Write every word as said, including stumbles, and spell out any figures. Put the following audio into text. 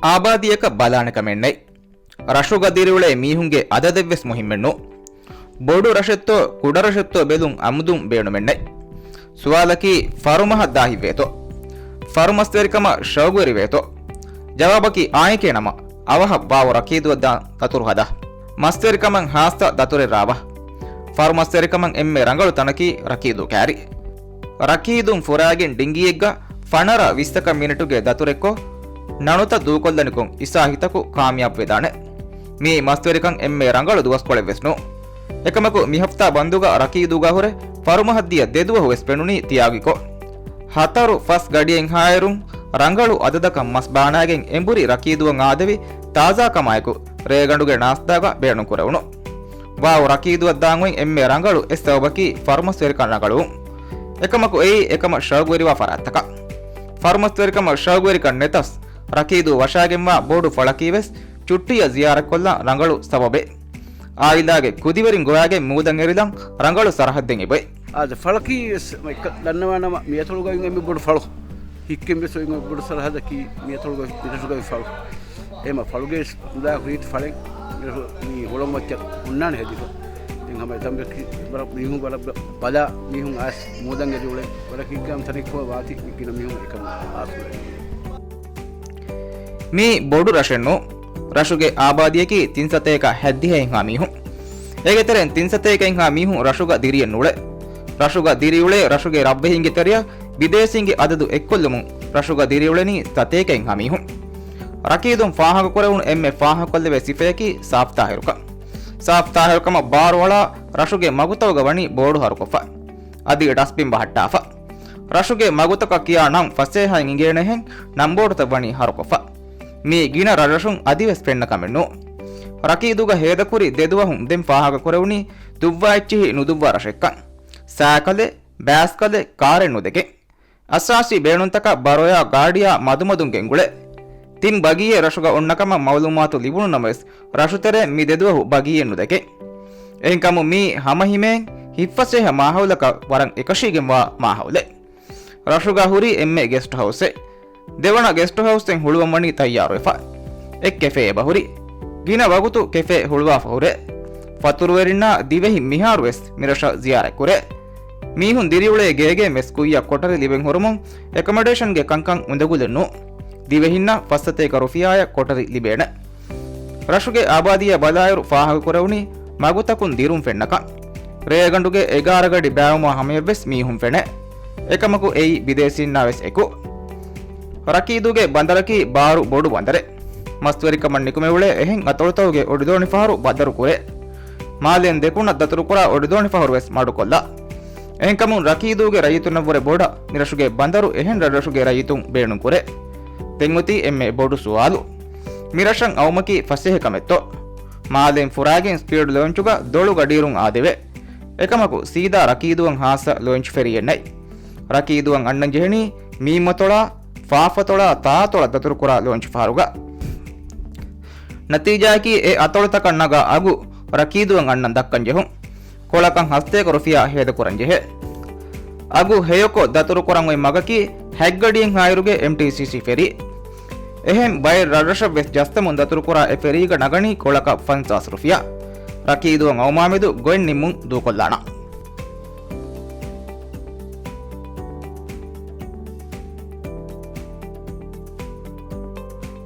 އާބާދީއަކަށް ބަލާނެ ކަމެއް ނެތް. ރަށުގަ ދިރިއުޅޭ މީހުންގެ އަދަދެއްވެސް މުހިއްމެއް ނޫން. ބޮޑު ރަށެއްތޯ ކުޑަ ރަށެއްތޯ ބެލުން އަމުދުން ބޭނުމެއް ނެތް. ސުވާލަކީ ފަރުމަހަށް ދާހިތްވޭތޯ؟ ފަރުމަސްވެރިކަމަށް ޝައުގުވެރިވޭތޯ؟ ޖަވާބަކީ އާނއެކޭ ނަމަ، އަވަހަށް ވާވު ރަކީދުއަށް ދާން ދަތުރު ހަދާ. މަސްވެރިކަމަށް ހާއްސަ ދަތުރެއް ރާވާ. ފަރުމަސްވެރިކަމަށް އެންމެ ރަނގަޅު ތަނަކީ ރަކީދޫ ކާރި. ރަކީދުން ފުރާގެން ޑިނގީއެއްގަ ފަނަރަ ވިއްސަކަށް މިނެޓުގެ ދަތުރެއްކޮށް، ނަނުތައް ދޫކޮށްލަނިކޮށް އިސާ ހިތަކު ކާމިޔާބުވެދާނެ. މީ މަސްވެރިކަން އެންމެ ރަނގަޅު ދުވަސްކޮޅެއްވެސް ނޫން. އެކަމަކު މި ހަފްތާ ބަންދުގަ ރަކީދޫގަ ހުރެ ފަރުމަހަށްދިޔަ ދެދުވަހުވެސް ފެނުނީ ތިޔާގިކޮށް. ހަތަރު ފަސް ގަޑިއެއްހާއިރުން ރަނގަޅު އަދަދަކަށް މަސް ބާނާގެން އެނބުރި ރަކީދުއަށް އާދެވި ތާޒާކަމާއެކު ރޭގަނޑުގެ ނާސްތާގަ ބޭނުންކުރެވުނު. ވާވު ރަކީދުއަށް ދާން އޮތް އެންމެ ރަނގަޅު އެއް ސަބަބަކީ ފަރުމަސްވެރިކަން ރަނގަޅުވުން. އެކަމަކު އެއީ އެކަމަށް ޝައުގުވެރިވާ ފަރާތްތަކަށް. ފަރުމަސްވެރިކަމަށް ޝައުގުވެރިކަން ނެތަސް، ރަކީދޫ ވަށާގެންވާ ބޮޑު ފަޅަކީވެސް ޗުއްޓީއަށް ޒިޔާރަތްކޮށްލަން ރަނގަޅު ސަބަބެއް. އާއިލާގެ ކުދިވެރިން ގޮވާގެން މޫދަށް އެރިލަން ރަނގަޅު ސަރަހައްދެއް އެބައޮތް. އާދެ، ފަޅަކީވެސް މައްކަ ދަންނަވާނަމަ، މި އަތޮޅުގައި އެންމެ ބޮޑު ފަޅު. ހިއްކެން ވެސް އޮތް ބޮޑު ސަރަހައްދަކީ މި އަތޮޅުގައި، މި ރަށުގައި ފަޅު. އެމަ ފަޅުގެ ހުދާ ރީތި ފަޅެއް މި ހުޅަނގު މައްޗަށް ހުންނާނެ ހެދިފަ. ދެން ހަމަ އެތަން ވެ-، ވަރަށް މީހުން ވަރަށް ބަ-، ބަލާ މީހުން އައިސް މޫދަށް އެރިއުޅޭ ވަރަށް ހިތްގައިމު ތަނެއްކޮށް ވާތީ މި ގިނަ މީހުން އެކަމަށް އާސްވެ. މީ ބޮޑު ރަށެއް ނޫން. ރަށުގެ އާބާދީއަކީ ތިން ސަތޭކަ ހަތްދިހައެއްހާ މީހުން. އޭގެ ތެރެއިން ތިން ސަތޭކައެއްހާ މީހުން ރަށުގަ ދިރިއެއް ނޫޅޭ. ރަށުގަ ދިރިއުޅޭ ރަށުގެ ރަށްވެހިންގެ ތެރެއަށް ބިދޭސީންގެ އަދަދު އެއްކޮށްލުމުން ރަށުގަ ދިރިއުޅެނީ ސަތޭކައެއްހާ މީހުން. ރަކީދުން ފާހަގަކުރެވުނު އެންމެ ފާހަގަކޮށްލެވޭ ސިފަޔަކީ ސާފްތާހިރުކަން. ސާފްތާހިރުކަމަށް ބާރުއަޅާ ރަށުގެ މަގުތަކުގަ ވަނީ ބޯޑު ހަރުކޮށްފަ. އަދި ޑަސްބިން ބަހައްޓާފަ. ރަށުގެ މަގުތަކަށް ކިޔާ ނަން ފަސޭހައިން އިނގޭނެހެން ނަންބޯޑުތައް ވަނީ ހަރުކޮށްފަ. މީ ގިނަ ރަށްރަށުން އަދިވެސް ފެންނަ ކަމެއް ނޫން. ރަކީދުގަ ހޭދަކުރި ދެދުވަހުން ދެން ފާހަގަކުރެވުނީ ދުއްވާ އެއްޗިހި ނުދުއްވާ ރަށެއްކަން. ސާކަލެއް، ބާސްކަލެއް، ކާރެއް ނުދެކެން. އަސާސީ ބޭނުންތަކަށް ބަރޮޔާ ގާޑިއާ މަދުމަދުން ގެންގުޅޭ. ތިން ބަގީއެއް ރަށުގަ އޮންނަކަމަށް މައުލޫމާތު ލިބުނު ނަމަވެސް، ރަށުތެރޭ މި ދެދުވަހު ބަގީއެއް ނުދެކެން. އެހެންކަމުން މީ ހަމަހިމޭން ހިތްފަސޭހަ މާހައުލަކަށް ވަރަށް އެކަށީގެންވާ މާހައުލެއް. ރަށުގަ ހުރީ އެންމެ ގެސްޓް ހައުސްއެއް. ދެވަނަ ގެސްޓް ހައުސްއެއް ހުޅުވަން ވަނީ ތައްޔާރުވެފަ. އެއް ކެފޭ އެބަހުރި. ގިނަ ވަގުތު ކެފޭ ހުޅުވާފަ ހުރޭ. ފަތުރުވެރިންނާ ދިވެހިން މިހާރުވެސް މިރަށަށް ޒިޔާރަތްކުރޭ. މީހުން ދިރިއުޅޭ ގޭގެ މެސް ކުއްޔަށް ކޮޓަރި ލިބެން ހުރުމުން އެކޮމޮޑޭޝަންގެ ކަންކަން އުނދަގުލެއް ނޫން. ދިވެހިންނަށް ފަސް ސަތޭކަ ރުފިޔާއެއް ކޮޓަރި ލިބޭނެ. ރަށުގެ އާބާދީއަށް ބަލާއިރު ފާހަގަކުރެވުނީ މަގުތަކުން ދިރުން ފެންނަކަން. ރޭގަނޑުގެ އެގާރަ ގަޑި ބާއްވުމާ ހަމަޔަށްވެސް މީހުން ފެނޭ. އެކަމަކު އެއީ ބިދޭސީންނާވެސް އެކު. ރަކީދުގެ ބަނދަރަކީ ބާރު ބޮޑު ބަނދަރެއް. މަސްވެރިކަމަށް ނިކުމެވުޅޭ އެހެން އަތޮޅުތަކުގެ އޮޑިދޯނިފަހަރު ބަނދަރު ކުރޭ. މާލޭން ދެކުނަށް ދަތުރުކުރާ އޮޑިދޯނިފަހަރުވެސް މަޑުކޮށްލާ. އެހެންކަމުން ރަކީދޫގެ ރައްޔިތުންނަށްވުރެ ބޮޑަށް މިރަށުގެ ބަނދަރު އެހެން ރަށްރަށުގެ ރައްޔިތުން ބޭނުންކުރޭ. ދެންއޮތީ އެންމެ ބޮޑު ސުވާލު. މިރަށަށް އައުމަކީ ފަސޭހަކަމެއްތޯ؟ މާލޭން ފުރާގެން ސްޕީޑް ލޯންޗުގަ ދޮޅު ގަޑިއިރުން އާދެވޭ. އެކަމަކު ސީދާ ރަކީދޫއަށް ހާއްސަ ލޯންޗު ފެރީއެއް ނެތް. ރަކީދޫއަށް އަންނަން ޖެހެނީ މީމަތޮޅާ، ފާފަތޮޅާ ތާއަތޮޅަށް ދަތުރުކުރާ ލޯންޗު ފަހަރުގަ. ނަތީޖާއަކީ އެ އަތޮޅުތަކަށް ނަގާ އަގު ރަކީދޫއަށް އަންނަން ދައްކަން ޖެހުން. ކޮޅަކަށް ހަސަތޭކަ ރުފިޔާ ހޭދަކުރަން ޖެހޭ. އަގު ހެޔޮކޮށް ދަތުރުކުރަން އޮތް މަގަކީ ހަތްގަޑިއެއްހާއިރުގެ އެމްޓީސީސީ ފެރީ. އެހެން ބައެއް ރަށްރަށަށްވެސް ޖައްސަމުން ދަތުރުކުރާ އެ ފެރީގަ ނަގަނީ ކޮޅަކަށް ފަންސާސް ރުފިޔާ. ރަކީދޫއަށް އައުމާމެދު ގޮތް ނިންމުން ދޫކޮށްލާނަން.